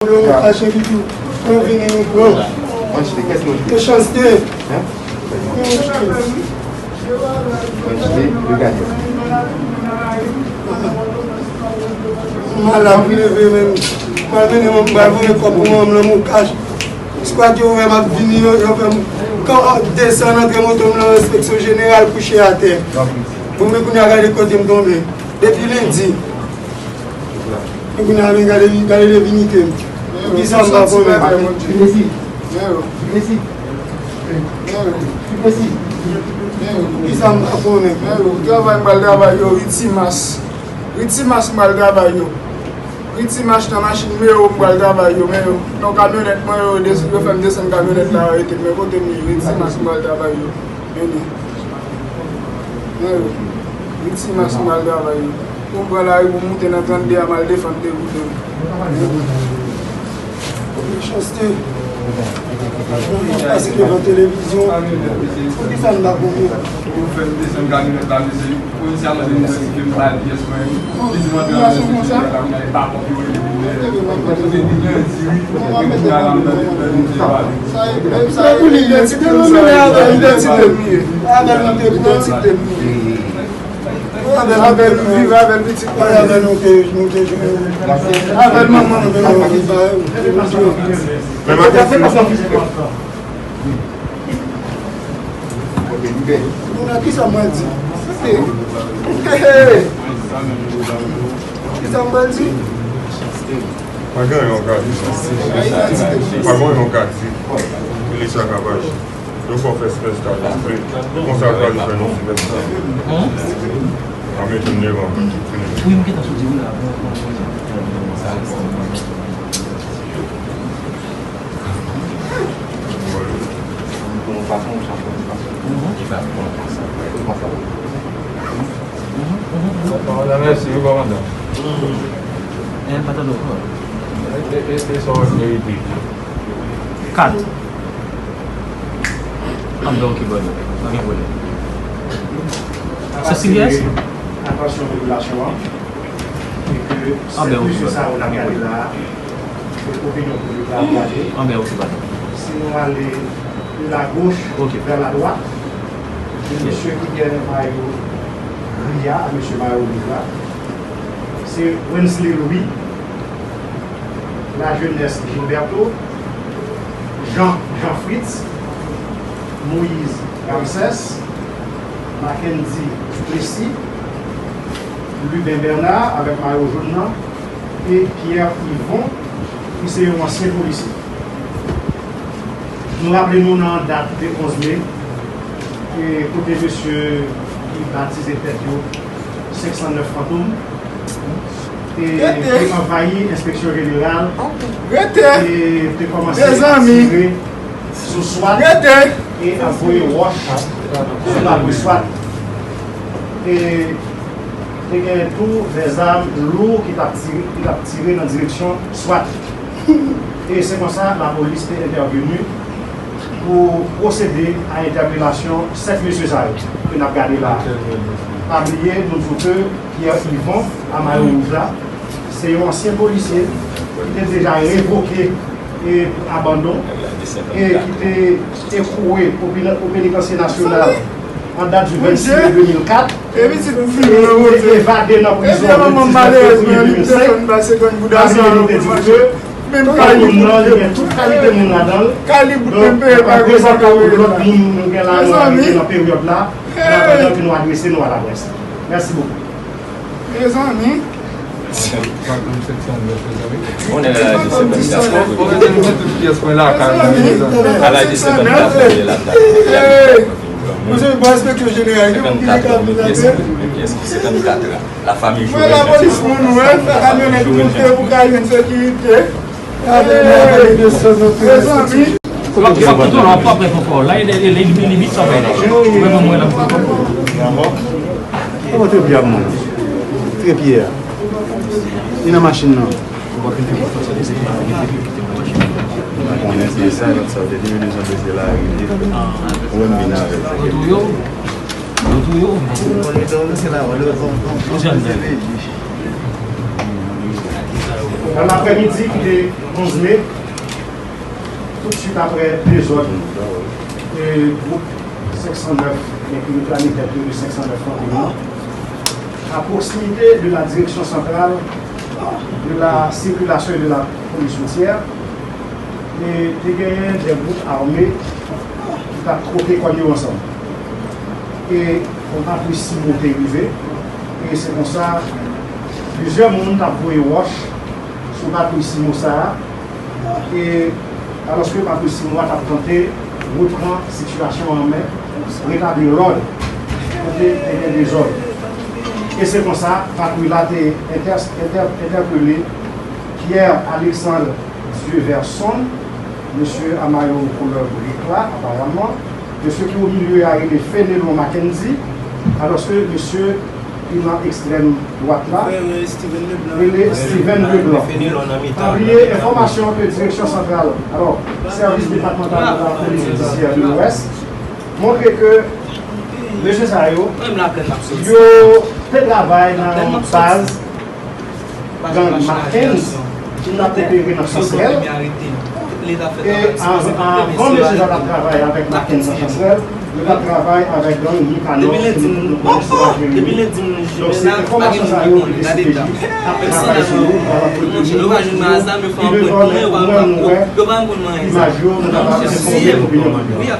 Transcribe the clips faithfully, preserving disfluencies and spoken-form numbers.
Yo, kache ki tou. Yo vini, yo pran. Yo chans te. Yo chans te. Mal ap leve menm. Mal vini, mwen pral voye kòb pou mwen, mwen mou kach. Skwad yo wè m ap vini, yo, yo fè m kan desann antre moto m nan enspeksyon jeneral kouche atè. Bon, men kounye a gade kote m tonbe. Depi lendi. Men kounye a men gade, gade devinite m. Poukisa m pa konnen? Poukisa m pa konnen? Travay m pral travay yo, Ritimas. Ritimas m pral travay yo. Ritimas nan machin Meo m pral travay yo, men yo. Nan kamyonèt mwen yo, yo fè m desann kamyonèt la, yo rete m, men kote m ye, Ritimas m pral travay yo. Men yo. Men yo. Ritimas m pral travay yo. Pou m pran lari pou m moute nan trannde a, m al defann dewout yo. Mechanste. Mwen pase devan televizyon. Poukisa m pa konnen? Yo fè m desann kamyonèt la, mesye. Polisye a mande m si m ba l pyès mwen. Li di m antre nan enstitisyon la, m gade pa kòb yo rele pou mwen. Mwen kote li lendi, wi. Epi kounye a la, m tande, tande misye pale. Sa e, sa e, identite m ye. Avè l nou te pran. Avè l nou viv, avè l pitit mwen. Avè l nou te, nou te jwenn. Avè l manman nou te viv. Men maten, Moun nan, kisa mwen di? Kisa mwen di? Pa gen yon ka di. Pa gen yon ka di. Li sa ka pa di. Yo fò fè espès ka konfle. Konsa yo pral fè nou fè sa. A mete m devan. Wi, m gentan soti wi la. Pou nou fason, nou sa fè nou fason. Li pa pran konsa. Konsa. Kòmandan, mèsi wi, kòmandan. E, pa tande w. E, e, e, e sa w ap merite. Kat. Anben, oke, brother. Pa gen pwoblèm. Sa siryès? Atansyon popilasyon an. E ke sèt mesye sa yo n ap gade la a, ke opinyon piblik la ap gade. Si nou ale de la goch vè la dwat, e mesye ki gen mayo gri a, mesye mayo wouj la, se Wensley Louis, Lajeunesse Gilberto, Jean, Jean Fritz, Moïse Ramsès, Mackendy Plessis, Lubin Bernard avèk mayo jòn nan, e Pierre Yvon, ki se yon ansyen polisye. Nou raple nou nan dat de onz me, e kote mesye ki batize tèt yo senk san nèf Fantom, e te anvayi enspeksyon jeneral, e te kòmanse tire sou swat e ap voye wòch sou labri swat. E te gen tou dèzam lou ki t ap tire, ki t ap tire nan direksyon swat. E se konsa lapolis te entèveni pou pwosede a entèpelasyon sèt mesye sa yo ke n ap gade la a. Pa bliye, nou di w ke Pierre Yvon a mayo wouj la, se yon ansyen polisye ki te deja revoke e pou abandon e ki te ekwoue o peni-, o penitansye nasyonal an dat di vennsis me de mil kat e te evade nan prizon le diznèf fevriye de mil senk. Pa bliye nou te di w ke tout moun nan, li gen tout kalite moun ladan l. Donk, an prezantan nou lòt moun nou gen la, nou arive nan peryòd la, nan peryòd ke nou adrese nou a laprès. Mèsi bokou. Mezanmi. Mezanmi. Mezanmi. Mezanmi. Mezanmi. Mezanmi. Mezanmi. Lafanmi Jovenel. Mwen lapolis moun wè, kamyonèt moute pou ka jwenn sekirite. Mezanmi. Kòman, kòman, kòman, w ap prèt ankò? La, li, li, li, li vit sa fè. Ou menm, mwen la. Kòman te byen, mwen? Trepye a. Li nan machin nan. Ou konnen se sa, lòt sa, w te di, men bezwen bese la, rive. Ou wè m vin avè l. Yo touye w? Yo touye w? Ou jèn nèg. Nan aprèmidi ki te onz me, toutswit aprè dezòd, e, gwoup senk san nèf, enpi yo planifiye de senk san nèf nan peyi a, à proximité de la direction centrale de la circulation et de la police routière, e te genyen de gwoup ame ki t ap twoke kòn yo ansanm. E yon patwouy simo te rive, e se konsa plizyè moun t ap voye wòch sou patwouy simo sa a, e alòske patwouy simo a t ap tante repran sitiyasyon an an men, retabli lòd kote te gen dezòd. E se konsa patwouy la te entè- entè- entèpele Pierre Alexandre Dieuverson, mesye a mayo koulè brik la, aparamman. Mesye ki o milye a rele Fenelon Mackendy, alòske mesye ki nan ekstrèm dwat la rele Steven Leblanc. Pa bliye enfòmasyon ke Direksyon Santral, alò, Sèvis Depatmantal de la Polis Jidisyè de Lwès, montre ke mesye sa yo, yo te travay nan baz gang Mackenz ki t ap opere nan Chancerelle. E an- anvan mesye sa t ap travay avèk Mackenz nan Chancerelle, yo t ap travay avèk gang Mikanò, ke nou tout nou konnen se Jeremi. Donk, se enfòmasyon sa yo ke D C P J ap travay sou yo, pou kapab pwotèje nou, pou nou pi devan, men omwen nou wè imaj yo, nou kapab enfòme opinyon piblik la.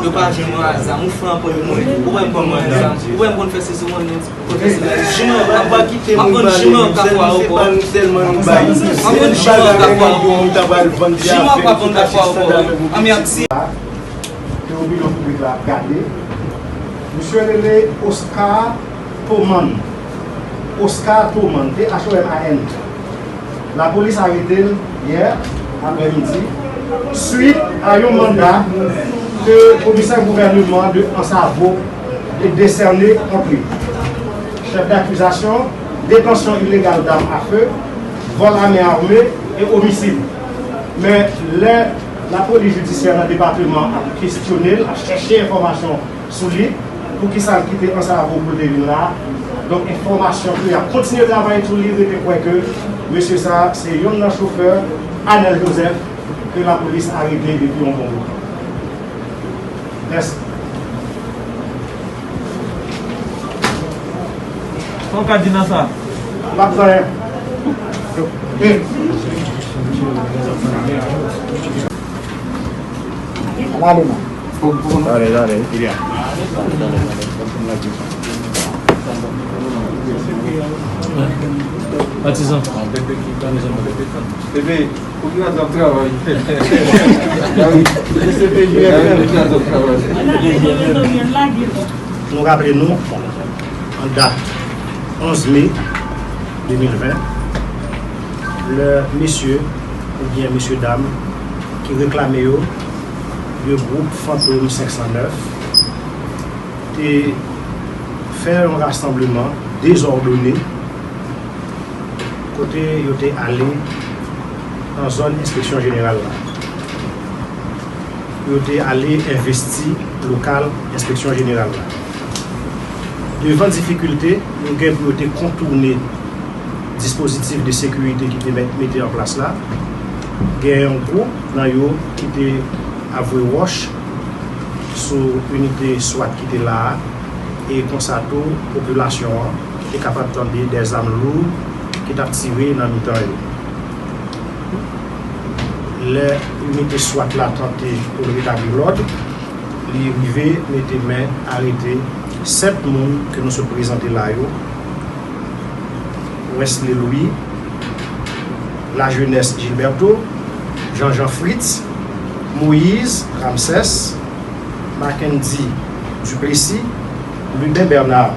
Yo pa jwenn mwen a zam, ou fè anpòt mwen, ou wè m konn mwen a zam, ou wè m konn fè sesi, ou wè m konn fè sela. Jimè, m ap vann jimè an kafou a yo pou ou. M ap vann jimè an kafou a yo pou ou. Jimè w ap vann kafou a yo pou ou. Anmyakti. Ke opinyon piblik la ap gade. Misye rele Oscar Thoman. Oscar Thoman, T H O M A N. Lapolis arete l yè aprèmidi, swit a yon manda ke komisè gouvèneman de Ansavo te desène kont li. Chèf dakizasyon, détention illégale d'armes à feu, vol à main armée et homicide. Men lè lapolis jidisyè nan depatman an ap kesyone l, ap chèche enfòmasyon sou li, poukisa l kite Ansavo pou l te vin la. Donk, enfòmasyon ke y ap kontinye travay sou li, rete kwè ke mesye sa a se youn nan chofè Anel Joseph ke lapolis arete depi yon bon bout tan. Mèsi. Sa w ka di nan sa? M p ap di anyen. Ann ale non. Tande, tande, Kilian. Patizan. Pepe, pou ki rason w ap travay? Gary, Gary, pou ki rason w ap travay? Nou raple nou, an dat onz me de mil ven, lè mesye oubyen mesye dam ki reklame yo de gwoup Fantom senk san nèf te fè yon rasanbleman dezòdone kote yo te ale nan zòn enspeksyon jeneral la. Yo te ale envesti lokal enspeksyon jeneral la. Devan difikilte yo gen pou yo te kontoune dispozitif de sekirite ki te mèt mete an plas la, gen yon gwoup nan yo ki te ap voye wòch sou inite swat ki te la a, e konsa tou popilasyon an te kapab tande dèzam lou ki t ap tire nan mitan yo. Lè inite swat la tante pou l retabli lòd, li rive mete men arete sèt moun ke nou sot prezante la yo, Wesley Louis, Lajeunesse Gilberto, Jean Jean Fritz, Moïse Ramsès, Mackendy Duplessis, Lubin Bernard.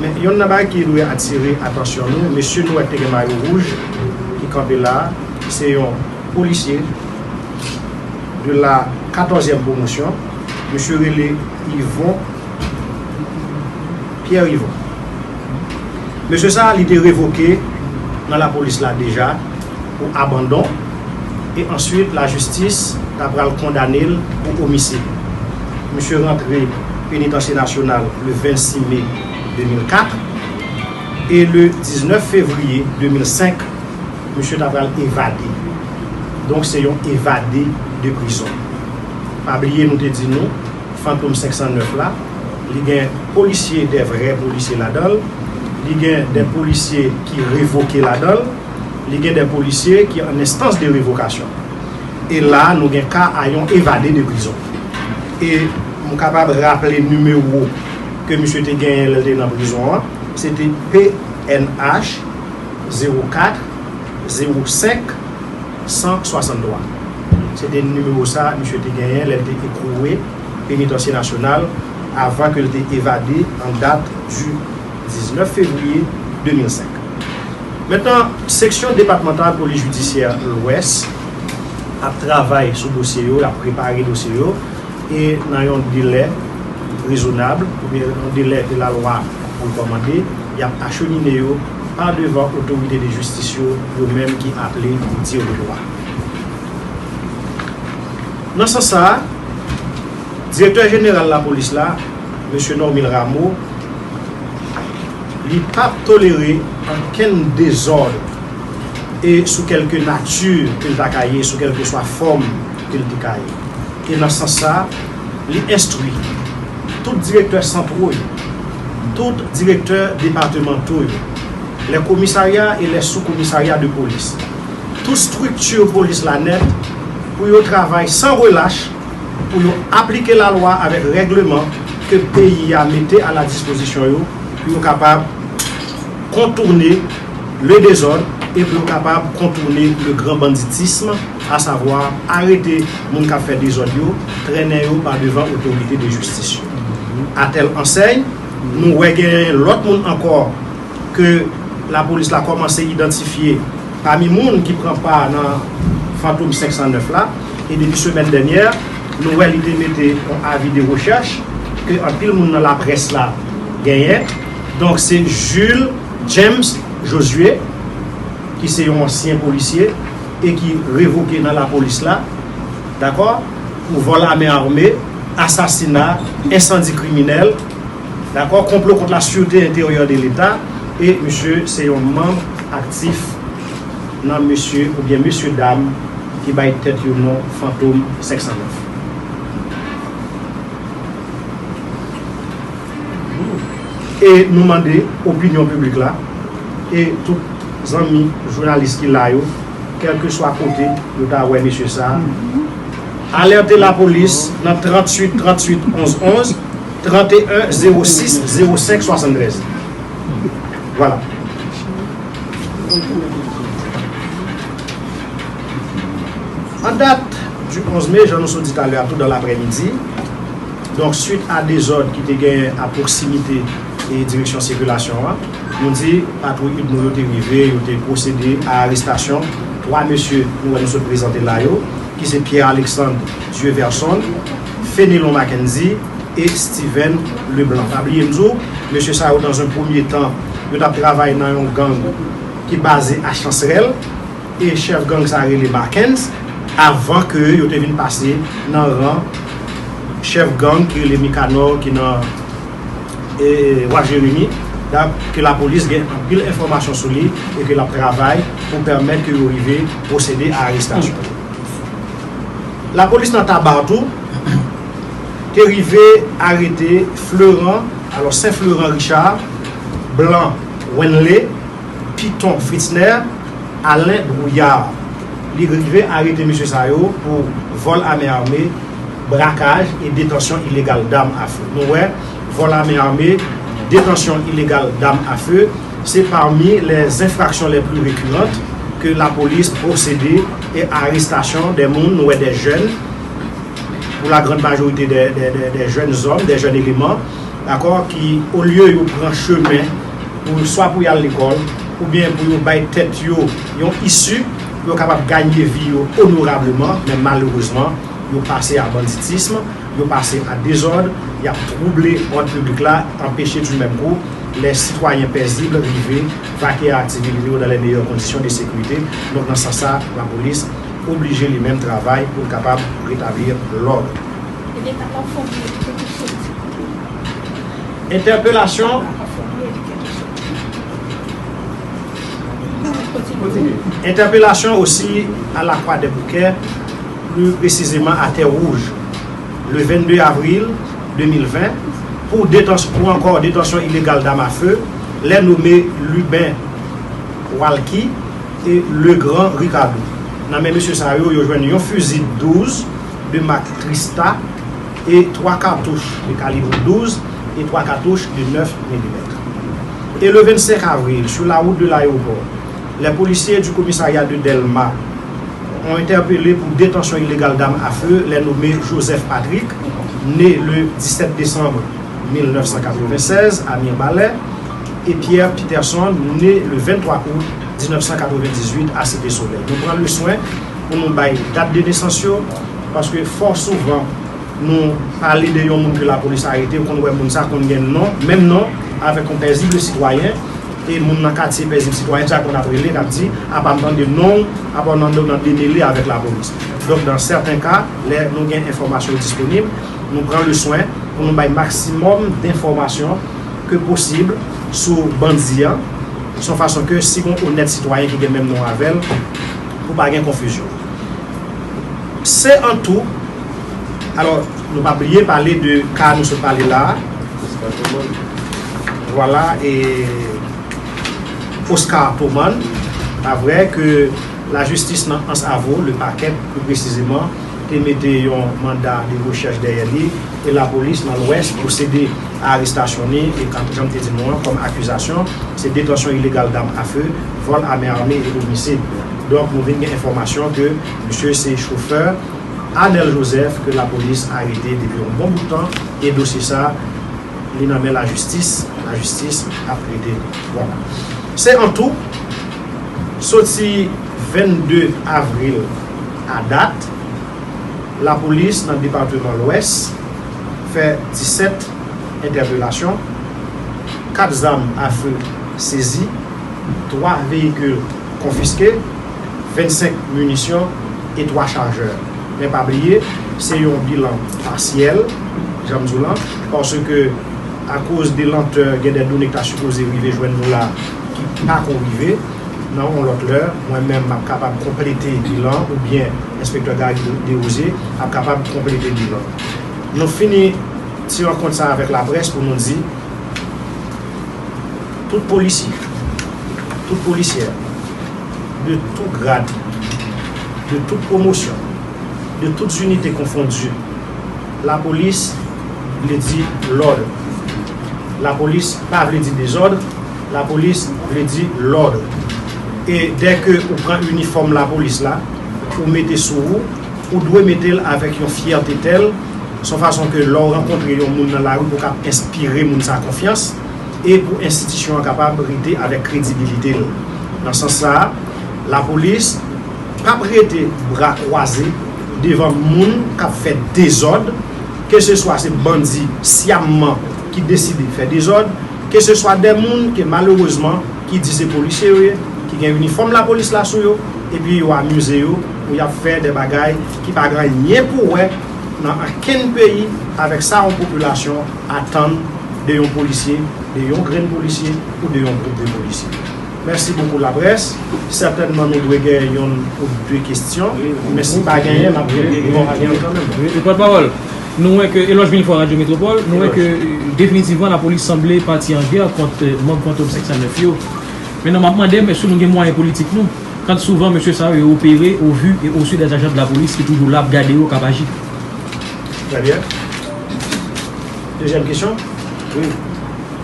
Men yonn nan bagay ki dwe atire atansyon nou, mesye nou wè ki te gen mayo wouj ki kanpe la, se yon polisye de la katòzyèm pwomosyon, mesye rele Yvon Pierre Yvon. Mesye sa a, li te revoke nan lapolis la deja pou abandon, e answit lajistis ta pral kondane l pou omisid. Misye rantre penitansye nasyonal le vennsis me de mil kat. E le diznèf fevriye de mil senk, misye ta pral evade. Donk, se yon evade de prizon. Pa bliye, nou te di nou, Fantom senk san nèf la, li gen polisye, de vrè polisye ladan l, li gen de polisye ki revoke ladan l, li gen de polisye ki an enstans de revokasyon. E la, nou gen ka a yon evade de prizon. E m kapab raple nimewo ke misye te genyen lè l te nan prizon an, se te P N H zewo kat zewo senk san swasanntwa. Se te nimewo sa misye te genyen lè l te ekwoule Penitansye Nasyonal avan ke l te evade an dat du diznèf fevriye de mil senk. Mentnan, seksyon depatmantal polis jidisyè Lwès ap travay sou dosye yo, y ap prepare dosye yo, e nan yon delè rezonab, oubyen yon delè ke lalwa pou l kòmande, y ap achemine yo pa devan otorite de jistis yo, yo menm ki aple pou dire le lwa. Nan sans sa a, direktè jeneral lapolis la, mesye Normil Rameau, li p ap tolere okenn dezòd e sou kèlke nati ke l ta ka ye, sou kèlkeswa fòm ke l te ka ye. E nan sans sa, li enstwi tout direktè santwo yo, tout direktè depatmanto yo, les commissariats et les sous-commissariats de police, tout estrikti polis la nèt, pou yo travay san relach, pou yo aplike lalwa avèk règleman ke peyi a mete a la dispozisyon yo, pou yo kapab kontoune le dezòd e pou yo kapab kontoune le grand banditisme, asavwa arete moun k ap fè dezòd yo, trennen yo pa devan otorite de jistis yo. A tèl ansèy, nou wè gen lòt moun ankò ke lapolis la kòmanse idantifye pami moun ki pran pa nan Fantom senk san nèf la, e depi semèn dènyè, nou wè li te mete yon avi de rechèch ke anpil moun nan laprès la genyen. Donk, se Jules James Josué, ki se yon ansyen polisye e ki revoke nan lapolis la, dakò, pou vòl a men ame, asasina, ensandi kriminèl, dakò, konplo kont la sûreté intérieure de l'État, e misye se yon manm aktif nan mesye oubyen mesye dam ki bay tèt yo non Fantom senk san nèf. E nou mande opinyon piblik la e tout zanmi jounalis ki la yo, kèlkeswa kote yo ta wè mesye sa a, alète lapolis nan tranntuit tranntuit onz onz, tranteyen zewo sis zewo senk swasanntrèz. Vwala. An dat du onz me, jan nou sot di talè a, tou dan laprèmidi, donk, swit a dezòd ki te genyen a pwoksimite e direksyon sikilasyon an, nou di patwouy UDMO yo te rive, yo te pwosede a arestasyon twa mesye nou wè nou sot prezante la yo, ki se Pierre Alexandre Dieuverson, Fenelon Mackendy e Steven Leblanc. Pa bliye m di w, mesye sa yo, dans un premier temps, yo t ap travay nan yon gang ki baze a Chansrèl, e chèf gang sa rele Marckens, avan ke yo te vin pase nan ran chèf gang ki rele Mikanò, ki nan, e, Waf Jeremi, ke lapolis gen anpil enfòmasyon sou li e ke l ap travay pou pèmèt ke yo rive pwosede a arestasyon. Lapolis nan Taba tou te rive arete Florent, alò, Sen Florent Richard, Blanc Wenley, Piton Fritzner, Alain Brouillard. Li rive arete mesye sa yo pou vòl a men ame, brakaj e detansyon ilegal dam a fe. Nou wè, vòl a men ame, detansyon ilegal dam a fe, se pami les infractions les plus récurrentes ke lapolis pwosede e arestasyon de moun, nou wè de jèn, pou la grande majorité de, de, de, de jeunes hommes, de jeunes éléments, dakò, ki, olye yo pran chemen pou, swa pou y al lekòl, oubyen pou yo bay tèt yo yon isi, pou yo kapab ganye vi yo onorableman, men malerezman, yo pase a banditism, yo pase a dezòd, y ap twouble òd piblik la, anpeche du même coup les citoyens paisibles rive vake a aktivite yo dans les meilleures conditions de sécurité. Donk, nan sans sa, lapolis oblije li menm travay pou l kapab retablir lòd. Entèpelasyon, Interpellation aussi à la Croix des Bouquets, plus précisément à Terre Rouge, le vingt-deux avril deux mille vingt, pour détention, pour encore détention illégale d'armes à feu, les nommés Lubin Walky et Legrand Ricardo. Nan men mesye sa yo, yo jwenn yon fizi douz de mak Trista et trois cartouches de calibre douze et trois cartouches de neuf millimètres. Et le vingt-cinq avril, sur la route de l'aéroport, les policiers du commissariat de Delma ont interpellé pour détention illégale d'armes à feu les nommés Joseph Patrick, né le dix-sept décembre mille neuf cent quatre-vingt-seize à Mirebalais, et Pierre Peterson, né le vingt-trois août mille neuf cent quatre-vingt-dix-huit à Cité Soleil. Nou pran le swen pou nou bay dat de nesans yo, paske fò souvan nou pale de yon moun ke lapolis arete, ou konn wè moun sa konn gen non, menm non, avèk yon pezib sitwayen, e moun nan katye pezib sitwayen sa konn ap rele, k ap di, apa m tande non w, apa w nan, nan demele avèk lapolis. Donk, dans certains cas, lè nou gen enfòmasyon yo disponib, nou pran le swen pou nou bay maksimòm denfòmasyon ke posib sou bandi an, se yon fason ke si gon onèt sitwayen ki gen menm non avè l, pou pa gen konfizyon. Se an tou, alò, nou pa bliye pale de ka nou sot pale la a. Vwala, e Oscar Thoman, pa vrè ke lajistis nan Anse Avaux, le parquet plus précisément, te mete yon manda de rechèch dèyè li, e lapolis nan Lwès pwosede a arestasyon li, e kan, jan m te di nou an, kòm akizasyon, se détention illégale d'armes à feu, vol à main armée et homicide. Donk, nou vin gen enfòmasyon ke misye se chofè Anel Joseph ke lapolis arete depi yon bon bout tan, e dosye sa, li nan men lajistis, lajistis ap trete. Vwala. Se an tou, soti vennde avril a dat, lapolis nan depatman Lwès fè disèt entèpelasyon, kat zam afe sezi, twa veyikil konfiske, vennsenk minisyon e twa chajè. Men pa bliye, se yon bilan pasyèl, jan m di w lan, paske akoz de lantè, gen de done ki ta sipoze rive jwenn nou la, ki pako rive, nan yon lòt lè, mwen menm, m ap kapab konplete bilan, oubyen enspektè Gary Desrosiers ap kapab konplete bilan. Nou fini ti rankont sa avèk laprès pou nou di, tout polisye, tout polisyè, de tout grad, de tout pwomosyon, de tout zinite konfondi, lapolis vle di lòd. Lapolis pa vle di dezòd, lapolis vle di lòd. E dèke ou pran inifòm lapolis la, ou mete sou ou, ou dwe mete l avèk yon fyète tèl, se yon fason ke lè w rankontre yon moun nan lari, pou w kab enspire moun sa konfyans, e pou enstitisyon an kapab rete avèk kredibilite l. Nan sans sa a, lapolis p ap rete bra kwaze devan moun k ap fè dezòd, keseswa se bandi syamman ki deside fè dezòd, keseswa de moun ke malerezman ki di se polisye yo ye, ki gen inifòm lapolis la sou yo, epi yo amize yo pou y ap fè de bagay ki pa gen anyen pou wè nan okenn peyi avèk sa yon popilasyon atann de yon polisye, de yon grenn polisye ou de yon gwoup de polisye. Mèsi bokou laprès. Sètènman nou dwe gen yonn ou de kesyon, men si pa genyen, n ap gen bon alyans kanmenm. Wi, pòtpawòl. Nou wè ke, Elòj Milfò, Radyo Metwopòl, nou wè ke, euh, definitivman, lapolis sanble pati an gè kont, euh, manm Fantom senk san nèf yo. Mentnan, m ap mande m, èske nou gen mwayen politik nou, kan souvan mesye sa yo, yo opere au vu et au su des agents de la police ki toujou la ap gade yo k ap aji? Très bien. Deuxième question. Wi.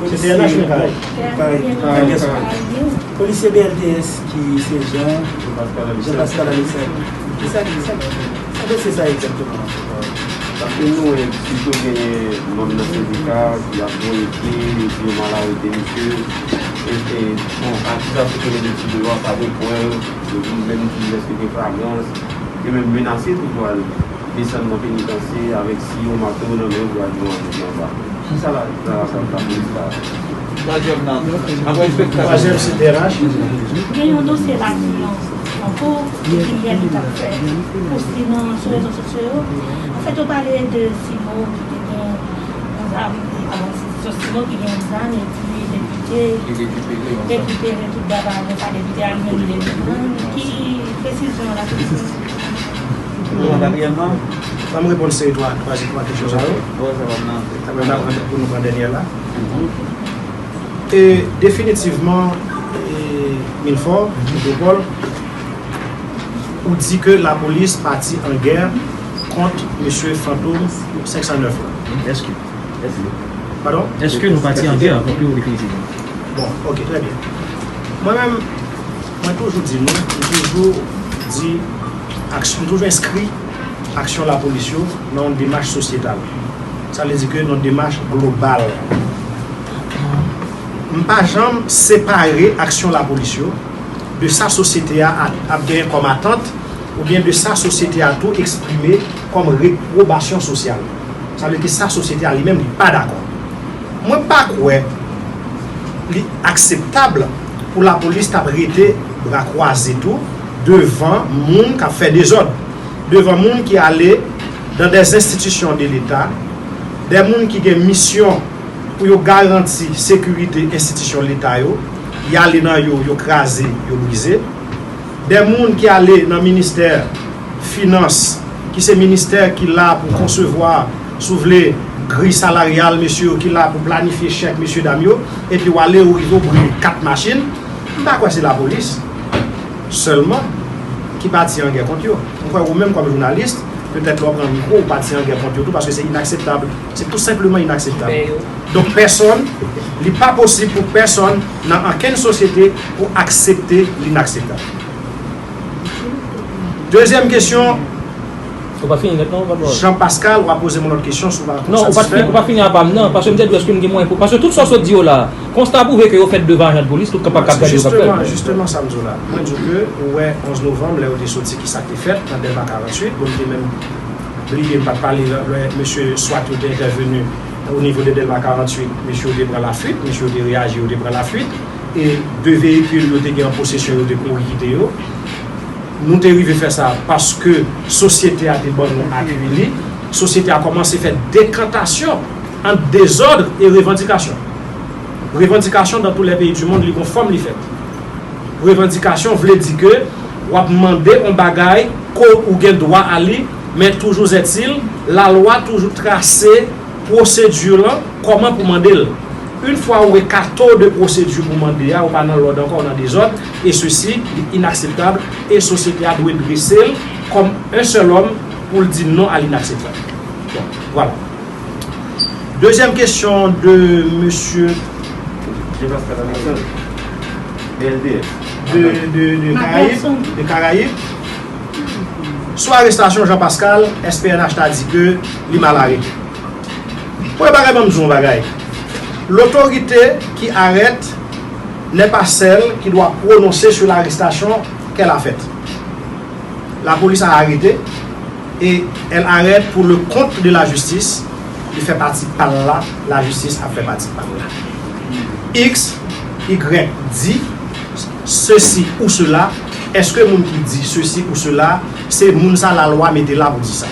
Se T N H oubyen Karayib? Karayib. Karayib. Polisye B L T S ki se Jean, Jean Pascal Alexandre. Kisa, kisa, sa dosye sa egzakteman? Paske nou wè, sitou genyen manm nan sendika ki ap voye pye, yo di yo mal arete misye. E, e, bon, akizasyon ke yo mete sou do yo a, pa gen prèv, yo di menm di èske gen flagrans, yo menm menase tou pou al desann nan penitansye avèk siyo mato nan men yo pou al jwe annik anba. Kisa la, la, la, lapolis la? Twazyèm nan, apre enspektè. Twazyèm se T N H. Gen yon dosye la ki an, an kou, ki yè ki t ap fè poste nan, sou rezo sosyo yo. Anfèt, yo pale de Simo ki te gen yon zam, e, alò, se Simo ki gen yon zam, epi depi Li rekipere yon jan. Rekipere tout bagay, sa depite al jwenn li. Ki presizyon la? Bon, katriyèmman, ban m reponn seri twa, twa, twa kesyon sa yo. Apre, n ap pran, pou nou pran dènyè la. E, definitivman, e, Milfò, Metropole, ou di ke lapolis pati an gè kont mesye Fantom senk san nèf la. Èske? Èske? Padon? Èske nou pati an gè kont yo definitivman? Bon, ok, trè byen. Mwen menm, mwen toujou di nou, m toujou di, aksyon, m toujou enskri aksyon lapolis yo nan yon demach sosyetal. Sa vle di ke nan yon demach global. M pa janm separe aksyon lapolis yo de sa sosyete a ap, ap genyen kòm atant, oubyen de sa sosyete a tou eksprime kòm repwobasyon sosyal. Sa vle di ke sa sosyete a li menm li pa dakò. Mwen pa kwè li akseptab pou lapolis t ap rete bra kwaze tou devan moun k ap fè dezòd, devan moun ki ale dans des institutions de l'État, de moun ki gen misyon pou yo garanti sekirite enstitisyon Leta yo, y ale nan yo, yo kraze, yo brize. De moun ki ale nan ministè finans, ki se ministè ki la pou konsevwa, si w vle, griy salaryal mesye yo, ki la pou planifye chèk mesye dam yo, epi w ale, ou rive, w boule kat machin, m pa kwè se lapolis sèlman ki pati an gè kont yo. M kwè ou menm kòm jounalis, petèt lè w pran mikwo, ou pati an gè kont yo tou, paske se inakseptab. Se tou senpleman inakseptab. Donk, pèsonn, li pa posib pou pèsonn nan ankenn sosyete pou aksepte linakseptab. Dezyèm kesyon, Ou pa fini nèt non, pa bò. Jean Pascal, w a poze m yon lòt kesyon, si w pa satisfè. Non, ou pa fini, ou pa fini apa m nan, paske m te di w èske m gen mwayen pou, paske tout sa w sot di yo la, konsta pwouve ke yo fèt devan ajan de polis, tout kanpa k ap gade yo k ap fè. Jisteman, jisteman, sa m di w la. Mwen di w ke, ou wè, onz novanm, lè yo te soti, ki sa k te fèt nan Dèlma karanntuit, bon, m te menm bliye, m pa t pale lè, lè mesye swat yo te entèveni o nivo de Dèlma karanntuit, mesye yo te pran lafuit, mesye yo te reyaji, yo te pran lafuit, e de veyikil yo te gen an posesyon yo te kouri kite yo. Nou te rive fè sa paske sosyete a te ban nou akili. Sosyete a kòmanse fè dekantasyon ant dezòd e revandikasyon. Revandikasyon, dans tous les pays du monde, li gon fòm li fèt. Revandikasyon vle di ke w ap mande yon bagay ke ou gen dwa a li, men toujou zètil, lalwa toujou trase pwosedi lan, kòman pou mande l. Yon fwa ou ekato de pwosedi pou mande a, ou pa nan lòd ankò, ou nan dezòd, e sesi, li inakseptab, e sosyete a dwe drese l kòm yon sèl òm pou l di non a linakseptab. Bon, vwala. Dezyèm kesyon de mesye Jean Pascal Alexandre, B L D F. De, de, de Karayib, de Karayib. Sou arestasyon Jean Pascal, S P N H ta di ke li mal arete. Premye bagay, ban m di w yon bagay. L'autorité qui arrête n'est pas celle qui doit prononcer sur l'arrestation qu'elle a faite. Lapolis a arete e elle arrête pour le compte de la justice. Li fè pati pa l la, lajistis ap fè pati pa l la. X, Y di ceci ou cela. Èske moun ki di ceci ou cela, se moun sa lalwa mete la pou di sa?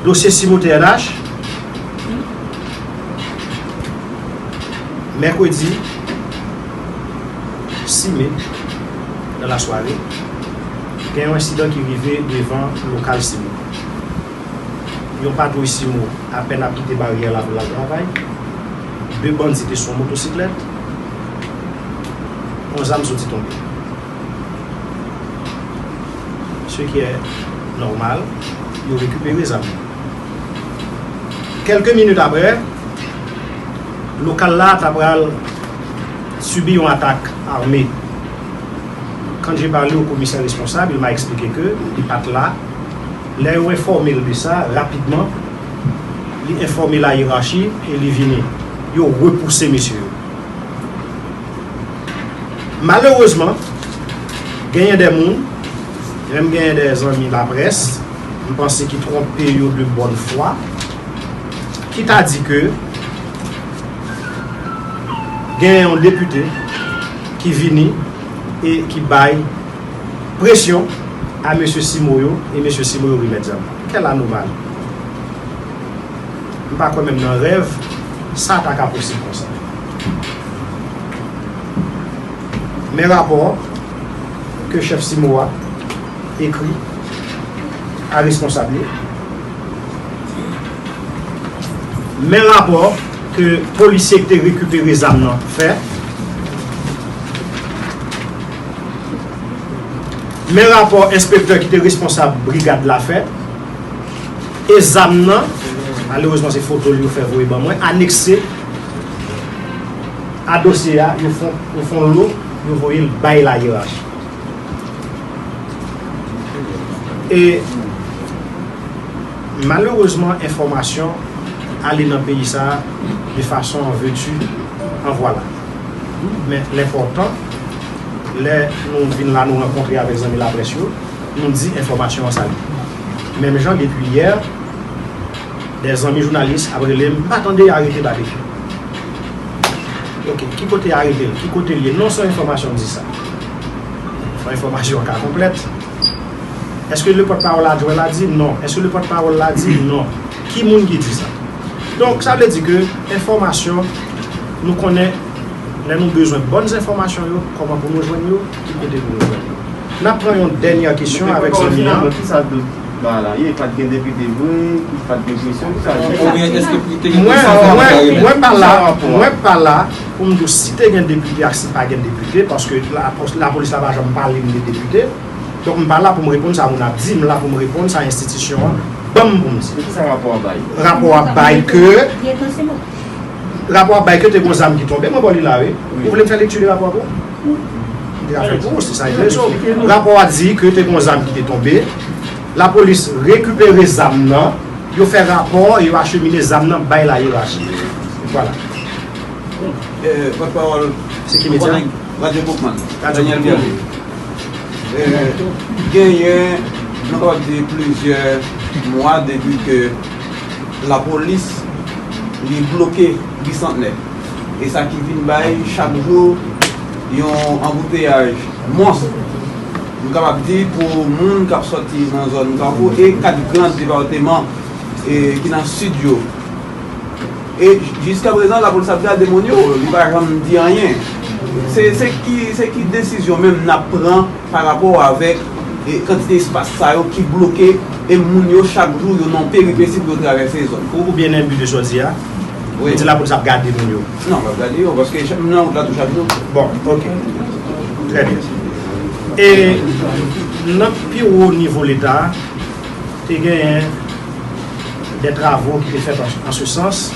Dosye Simo T N H, mèkredi sis me, nan lasware, gen yon ensidan ki rive devan lokal Simo. Yon patwouy Simo apèn ap kite baryè la pou l al travay. De bandi te sou yon motosiklèt. Yon zam soti tonbe. Ce qui est normal, yo rekipere zam nan. Kèlke minit apre, lokal la ta pral sibi yon atak ame. Quand j'ai parlé au commissaire responsable, il m'a expliqué que li pa t la. Lè yo enfòme l de sa, rapidman, li enfòme layerachi e li vini. Yo repouse mesye yo. Malerezman, genyen de moun, menm genyen de zanmi laprès, m panse ki twonpe yo de bòn fwa, ki ta di ke genyen yon depite ki vini e ki bay presyon a mesye Simo yo, e mesye Simo yo remèt zam. Quelle anomalie! M pa kwè menm nan rèv sa ta ka posib konsa. Men rapò ke chèf CIMO a ekri a responsab li. Men rapò ke polisye ki te rekipere zam nan fè. Men rapò enspektè ki te responsab brigad la fè. E zam nan, malerezman se foto l yo fè voye ban mwen, anekse a dosye a, yo fon, yo fon lo, yo voye l bay layerachi. E malerezman, enfòmasyon ale nan peyi sa a de fason an veti, an vwala. Men l enpòtan, lè nou vin la, nou rankontre avèk zanmi laprès yo, nou di enfòmasyon an sa li. Menm jan, depi yè, dè zanmi jounalis ap rele m, "M pa tande y arete Babekyou." Ok, ki kote y arete l? Ki kote l ye? Non, se yon enfòmasyon m di sa. Fò enfòmasyon an ka konplèt. Èske le pòtpawòl adjwen la di? Non. Èske le pòtpawòl la di? Non. Ki moun ki di sa? Donk, sa vle di ke enfòmasyon, nou konnen lè nou bezwen bòn enfòmasyon yo, kòman pou nou jwenn yo, ki kote pou nou jwenn yo. N ap pran yon dènyè kesyon avèk zanmi an. Finalman, ki sa dot bagay la ye? Pa t gen depite vre, pa t gen presyon, ki sa l ye? Oubyen èske pou te gen Mwen, presyon pou mwen, ta reponn? Mwen pa la, mwen pa la pou m di w si te gen depite ak si pa gen depite, paske lapos-, lapolis la pa janm pale m de depite. Donk, m pa la pou m reponn sa moun ap di, m la pou m reponn sa enstitisyon an ban m pou m di. E ki sa rapò a bay? Rapò a bay ke, rapò a bay ke te gon zam ki tonbe, mwen ba w li la, wi. Wi. Ou vle m fè lekti de rapò a pou ou? M te ka fè l pou ou, se sa enterese w. Rapò a di ke te gon zam ki te tonbe, lapolis rekipere zam nan, yo fè rapò, yo achemine zam nan bay layerachi. Vwala. Eh, pòtpawòl, se ki medya? Radyo Boukman. Radyo Daniel Boukman. Pierre. Eh, genyen, nou kapab di plizyè mwa depi ke lapolis li bloke Bisantnè. E sa ki vin bay chak jou yon anbouteyaj mons. Nou kapab di pou moun k ap sòti nan zòn Kafou e kat gran depatman, eh, ki nan sid yo. E jiskaprezan, lapolis ap gade moun yo, li pa janm di anyen. Se, se ki, se ki desizyon menm n ap pran pa rapò avèk, e, kantite espas sa yo ki bloke, e moun yo chak jou yo nan peripesi pou yo travèse zòn? Ou, ou byen enbi de sa w di a? Wi. Ou di lapolis ap gade moun yo? Non, pa gade yo, paske chak, m nan wout la tou chak jou. Bon, ok. Trè byen. E nan pi wo nivo Leta, te genyen de travo ki te fèt an, an se sans,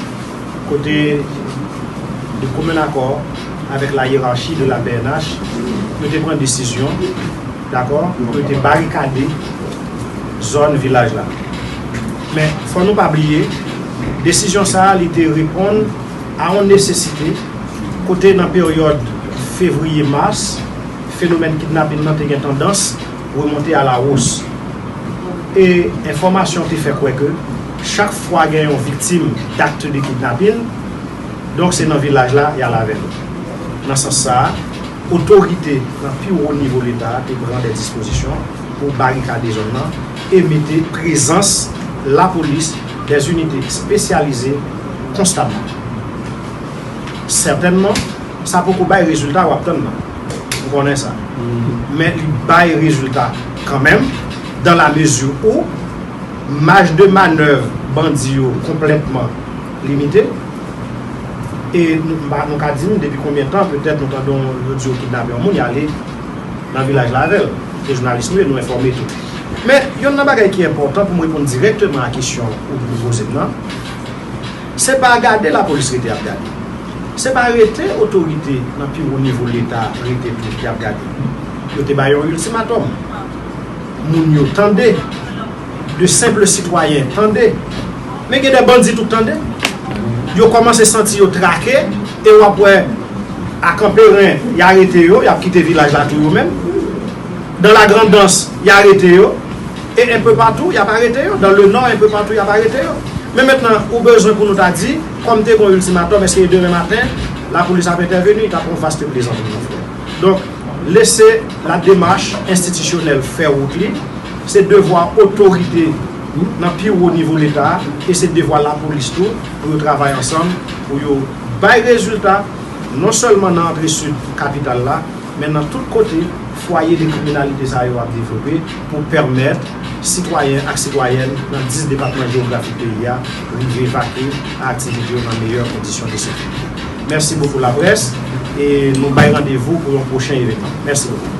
kote de commun accord avec la hiérarchie de la P N H, yo te pran desizyon, dakò, pou yo te barikade zòn vilaj la. Men, fò nou pa bliye, desizyon sa a, li te reponn a yon nesesite, kote nan peryòd fevriye, mas, fenomèn kidnapin nan te gen tandans remonte a la wos. E enfòmasyon te fè kwè ke chak fwa gen yon viktim d'akt de kidnapin, donk se nan vilaj la y al avè l. Nan sans sa a, otorite nan pi wo nivo Leta a te pran de dispozisyon pou barikade zòn nan e mete prezans lapolis, des unités spécialisées konstamman. Sètènman, sa poko bay rezilta w ap tann nan. Ou konnen sa. Men li bay rezilta kanmenm, dans la mesure où marge de manœuvre bandi yo konplètman limite. E nou, m pa, nou ka di m depi konbyen tan, petèt nou tande yon, yo di yo kidnape yon moun, y ale nan vilaj la avè l. Se jounalis nou ye, nou enfòme tou. Men, yonn nan bagay ki enpòtan pou m reponn dirèkteman a kesyon ou, ou poze m nan, se pa gade lapolis rete ap gade. Se pa rete otorite nan pi wo nivo Leta rete tou ki ap gade. Yo te bay yon iltimatòm. Moun yo tande. De senp sitwayen tande. Men gen de bandi tou k tande. Yo kòmanse santi yo trake e w ap wè a Kanperen, y arete yo, y ap kite vilaj la tou yo menm. Dans la Grand'Anse, y arete yo. E enpe patou, y ap arete yo. Dans le Nord, enpe patou, y ap arete yo. Men mentnan, ou bezwen pou nou ta di, kòm te gon iltimatòm, èske demen maten, lapolis ap entèveni? Ta pran vaste plezantri, mon frè. Donk, lese la demach enstitisyonèl fè wout li. Se devwa otorite nan pi wo nivo Leta a, e se devwa lapolis tou pou yo travay ansanm, pou yo bay rezilta, non sèlman nan antre sid kapital la, men nan tout kote fwaye de kriminalite sa yo ap devlope, pou pèmèt sitwayen ak sitwayèn nan dis depatman jewografik peyi a rive vake a aktivite yo nan meyè kondisyon de sekirite. Mèsi bokou laprès, e nou bay randevou pou yon pwochen evènman. Mèsi bokou.